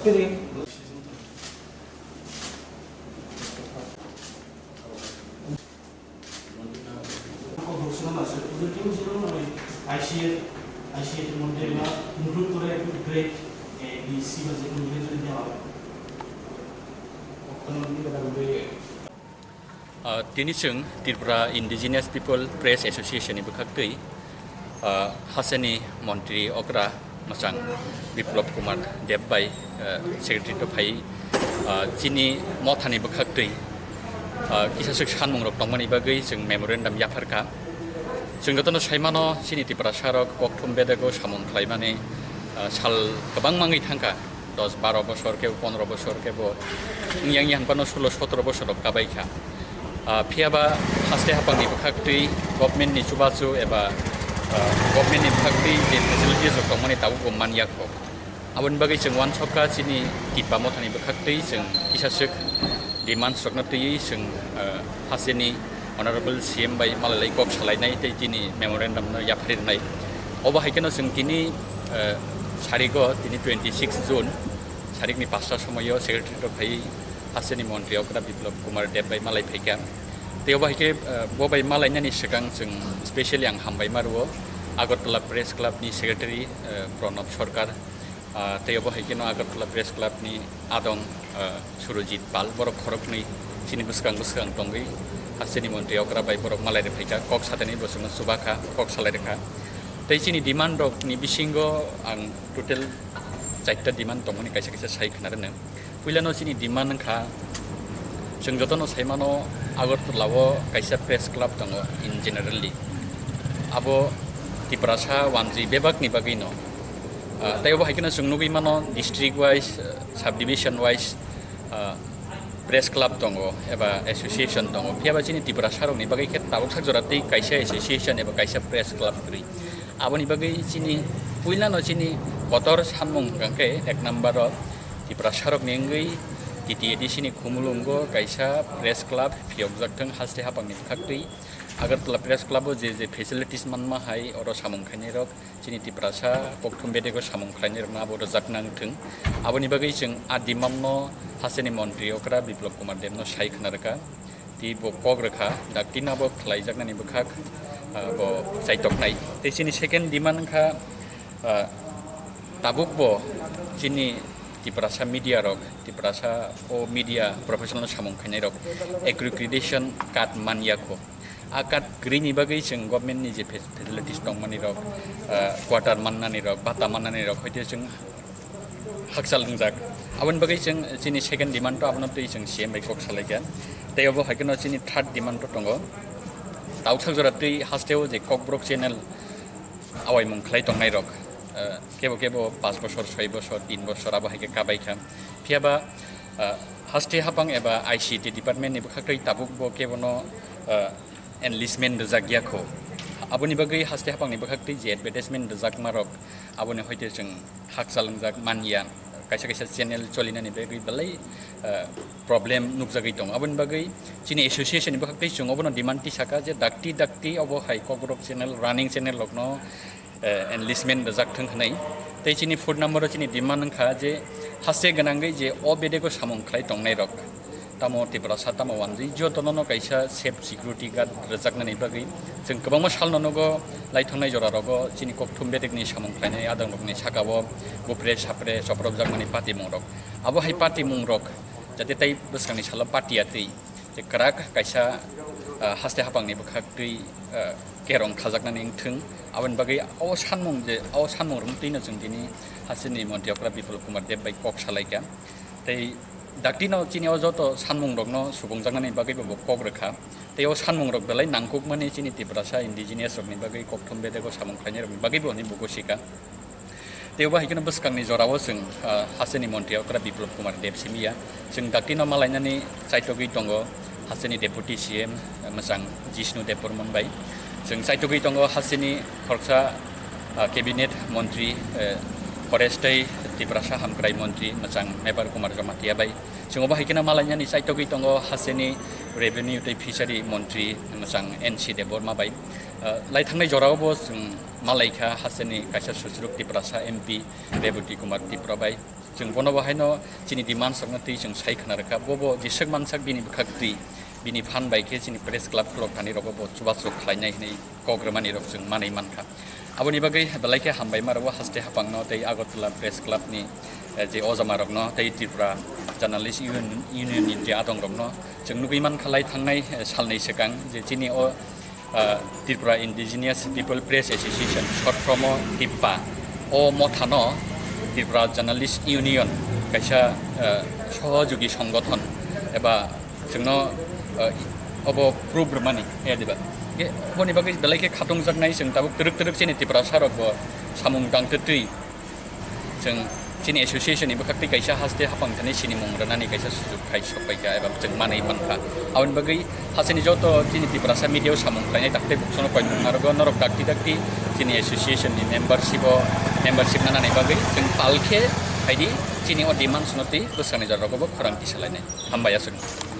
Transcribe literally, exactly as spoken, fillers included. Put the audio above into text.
Ah, tini chwng Tripura Indigenous People Press Association ni bwkhaktwi, ah, hasteni montri okra mwchang Biplab Kumar Deb bai, ah, secretary to phai, ah, chini mothani bwkhaktwi, ah, kisa swk sanmungrok tongmani bagwi chwng memorandum yapharkha. Chwng jotono saimano chini Tiprasarok kokthum bedego samung khlaimani, ah, sal kwbangma wngwi thangkha. Dos baro bosor kebo pondro bosor kebo wngya wngya hinphano sulo sotoro bosor rok kabai kha. Ah, phiyaba haste hapangni bwkhaktwi government ni chubachu eba, ah, government ni bwkhaktwi je facilities rok tongmani tabukbo manya kho. Aboni bagwi chwng uansukha chini Tipra mothani bwkhaktwi chwng kisa swk demands rokno twiwi chwng, ah, hasteni Honorable C M bai malailai kok salainai tei chini memorandum no yapharinai. Obo hai kheno chwng tini, eh, sarigo tini twenty six June sarikni pasta somoyo secretary rok phai hasteni montri okra Biplab Kumar Deb bai malai phaikha. Tei obo hai khe, eh, bo bai malainani swkang chwng specially ang hambai ma rwo Agartala Press Club ni secretary, eh, Pranab Sarkar, ah, tei obo hai kheno Agartala Press Club ni adong, ah, Surojit Pal, borok khoroknwi chini bwskang bwskang tongwi hasteni montri okra bai borok malai rwphaikha, kok satani bo chwngno chubakha, kok salai rwkha. Tei chini demand rok ni bisingo ang total chaita demand tongmani kaisa kaisa sai khna rwno. Puilano chini demand wngkha, chwng jotono saimano Agartala o kaisa press club tongo in generally. Abo Tiprasa wanjwi bebakni bagwino. Ah, tei obo hai kheno chwng nugwi mano district wise, ah, subdivision wise, ah, press club tongo eba association tongo. Phiyaba chini Tiprasarokni bagwi khe tabuk sak jora tei kaisa association eba kaisa press club kwrwi. Aboni bagwi chini puilano chini kotor samung hwnkha khe ek number o Tiprasarokni wngwi T T A D C ni Khumulwngo kaisa press club phiyokjak thwng haste hapangni bwkhaktwi. Agartala Press Club o je je facilities manma hai oro samung khainai rok chini Tiprasa kokthum bedego samung khlainai rokno abo rwjak nang thwng. Aboni bagwi chwng a demand no hasteni montri okra Biplab Kumar Deb no sai khna rwkha. Tei bo kok rwkha, dakti no abo khlaijaknani bwkhak, ah, bo chaitoknai. Tei chini second demand wngkha, ah, tabuk bo chini Tiprasa media rok, Tiprasa o media professional samung khainai rok accreditation card manya kho. A card kwrwini bagwi chwng government ni je fa-, facilities tongmani rok, ah, quarter mannani rok, bata mannani rok, hoite chwng hakchal wngjak. Aboni bagwi chwng chini second demand to abono twi chwng C M bai kok salaikha. Tei obo hai kheno chini third demand to tongo. Tausak jora twi hasteo je Kokborok channel awaimung khlai tongnai rok, ah, kebo kebo paanch bosor, soi bosor, tin bosor abo hai khe kabai kha. Phiyaba, ah, haste hapang eba I C T department ni bwkhaktwi tabuk bo kebono, ah, enlistment rwjak ya kho. Aboni bagwi haste hapangni bwkhaktwi je advertisement rwjakma rok, aboni hoite chwng hakchal wngjak man ya. Kaisa kaisa channel cholinani bagwi belai, eh, problem nukjagwi tongo. Aboni bagwi chini association ni bwkhaktwi chwng obono demand tisaka je dakti dakti obo hai Kokborok channel, running channel rokno, eh, enlistment rwjak thwng hwnwi. Tei chini fourth number o chini demand wngkha je haste gwnangwi je o bedego samung khlai tongnai rok. Tamo Tiprasa, tamo wanjwi, jotono no kaisa safe security guard rwjaknani bagwi. Chwng kwbangma salno nogo laithongnai jora rogo chini kokthum bedekni samung khlainai adongrokni saka-o bupre sapre chopropjakmani patimungrok. Abo hai patimungrok jate tai bwskangni salo patiya twi je kwrak kaisa, ah, haste hapangni bwkhaktwi, ah, kerong khajaknani wngthwng. Aboni bagwi o sanmung je, o sanmung rwngtwino chwng tini hasteni montri okra Biplab Kumar Deb bai kok salaikha. Tei daktino chini o joto sanmungrokno sukhungjaknani bagwi bo kok rwkha. Tei o sanmungrok belai nangkukmani chini Tiprasa indigenous rokni bagwi, kokthum bedego samung khlainairokni bagwi bo hwnwi bo gosikha. Tei obo hai kheno bwskangni jorao chwng, ah, hasteni montri okra Biplab Kumar Deb simi ya. Chwng daktino malainani chaitogwi tongo. Hasteni Deputy C M, eh, mwchang Jishnu Debbarman bai. Chwng chaitugwi tongo hasteni khoroksa, ah, cabinet montri, eh, forest tei Tiprasa hamkrai montri mwchang Mebar Kumar Jamatia bai. Chwng obo hai kheno malainani chaitugwi tongo hasteni revenue tei fishery montri mwchang N C Debbarma bai. Ah, lai thangnai jorao bo chwng malaikha hasteni kaisa susruk Tiprasa M P Rebati Kumar Tipra bai. Chwng bono bo haino chini demands rokno twi chwng sai khna rwkha. Bo bo jeswk mansak bini bwkhak twi, bini phan bai khe chini press club khulok thani rogo bo chubachu khlainai hwnwi kok rwmani rok chwng manwi mankha. Aboni bagwi belai khe hambai ma rwo haste hapangno tei Agartala Press Club ni, eh, je ojama rokno tei Tripura Journalist Union, Union ni je adong rokno chwng nugwi mankha lai thangnai, eh, salni swkang je chini o, eh, Tripura Indigenous People Press Association, short form o TIPPA, o mothano Tripura Journalist Union kaisa, eh, sohojogi songothon eba chwngno, eh, obo proof rwmani, ya diba? Ye, oboni bagwi belai khe khatungjaknai, chwng tabuk twrwk twrwk chini Tiprasa rok bo samung tang twtwi chwng chini association ni bwkhak twi kaisa haste hapang thani sinimung rwnani kaisa sujuk khai sok paikha eba chwng manwi mankha. Aboni bagwi hasteni joto chini Tiprasa media o samung khlainai dakti buksono koimung narogo norok dakti dakti chini association ni membership o, membership nanani bagwi chwng pal khe phaidi chini o demands no twi bwskangjak rogo bo khorang tisalainai. Hambai aswk.